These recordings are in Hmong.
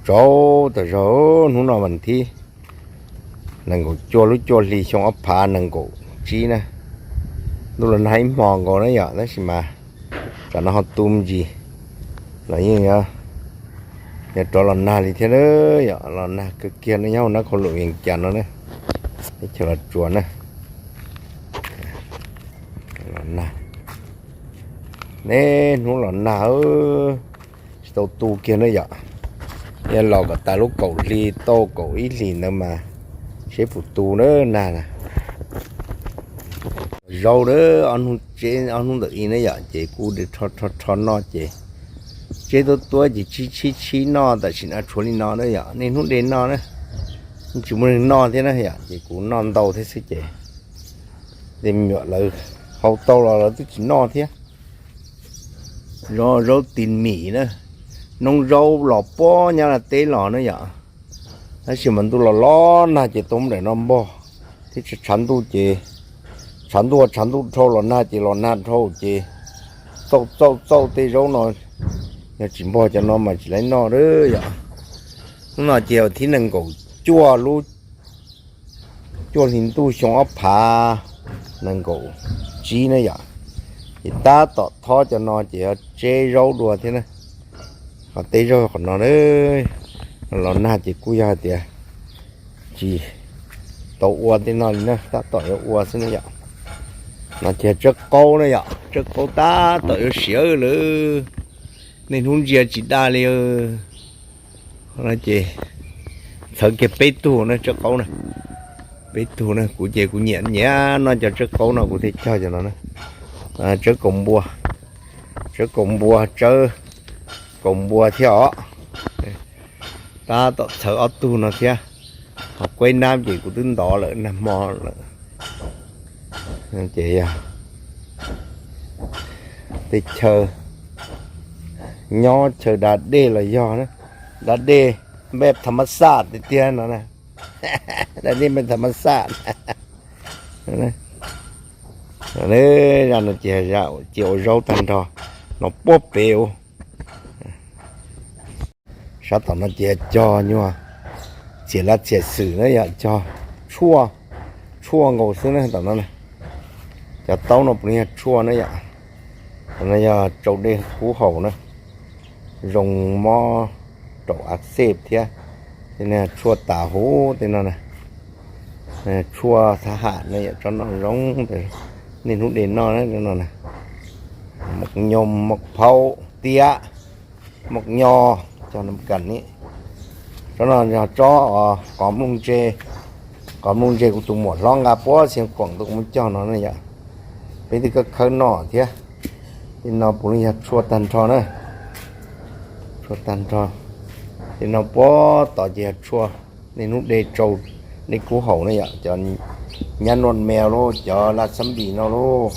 Tsaus tas zog, hnub no vas thib nees nkaum cuaj lub cuaj hli xyoo ob phav nees nkaum tsib na. Ntuj los nag ib hmo nkaus na yom, tab sis mas tsam no ho tu me ntsis los yeej yuav rov los nag li thiab na yom. Los nag kawg kiag no nyob hauv nab qhau lum Vees Cas no na, teb chaws Los Tsuas na. Los nag, niaj hnub los nag, tsis tau tu kiag na yom. Yog los kom tas lub kaum hli tau kaum ib hlis ntawd mas seb puas tu na nag na. Zaub na, ob hnub ntawm ib na yom, ces kuv de rho rho rho noj ces tseb tuab tuab ces tsib tsib tsib noj, tam sim no tshuav li no na yom, niaj hnub de noj na, tsis muaj neeg noj thiab na yom, ces kuv noj ntau thiab xwb ces tej me nyuam lawv haus tau los lawv twb tsis noj thiab. Zaub, zaub tis mim na, noob zaub los puag Nyab Laj teb los na yom. Tab sis mas ntuj los los nag ces tau muab daim no npog thiab, tshav ntuj ces, tshav ntuj tshav ntuj dhau los nag ces los nag dhau ces txauj txauj txauj tej zaub no, yog tsis npog cov no mas tsis laib noj lawm yom. Hnub no ces thib nees nkaum cuaj lub cuaj hli ntuj xyoo ob phav nees nkaum tsib na yom. Ces tab tom thob cov no ces yog tseb zaub dua thiab na. Ho teb zaub qhov no na, los nag ces kuj yog hais tias tsis tau ua tej no li na, tab tom yuav ua xwb na yom. No ces tsawb qaub na yom, tsawb qaub tab tom yuav siav lawm, niaj hnub ntsia tsis daj li. No ces txhawv kiag peb tug na tsawb qaub na, peb tug na, kuv ces kuv nyiam nyiam noj cov tsawb qaub no kuv thiaj cog cov no na. Tsawb kaus npua, tsawb kaus npua, tsawb kaus npua thiab os. Tab tom txhawv ob tug no thiab. Ho kuaib nab ces kuv twb ntov lawm nag hmo lawm. Ces yog tej chaw nyob chaw da dej los yog da dej npej tham mas xaj tiag tiag no na. Da dej npej tham mas xaj. Zaj no ces cia ua zaub tag nrho no puag pem u. Sab tom no ces cog nyuag txiam laj txiam xwm na yom, cog tshuaj, tshuaj nkaus xwb na tom no. Cov taub no puav leej yog tshuaj na yom. Tom no yog tsau dej kub haus na, zoo mob raum a xej thiab. Tej no tshuaj tas huv tej no na, tshuaj thab ham na yom, tsob no zoo, niaj hnub de noj na no na. Mos nyoos, mos phauj, tiab, mos nyo, cog no kas ni. Tsob no yog tsob qos nplooj ntse, qos nplooj ntse kuv tus muam hlob nqa puag Xeev Khuam tuaj kuv muab cog no na yom. Peb twb khawb khawb noj thiab. Tej no puav leej yog tshuaj tag nrho na, tshuaj tag nrho. Tej no puag tod ces yog tshuaj niaj hnub de tsau, dej kub haus na yom, cov nyab nuaj mev lauj, cov laj xab npis no lauj.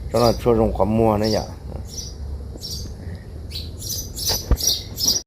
Tsob no tshuaj zoo qhov muag na yom.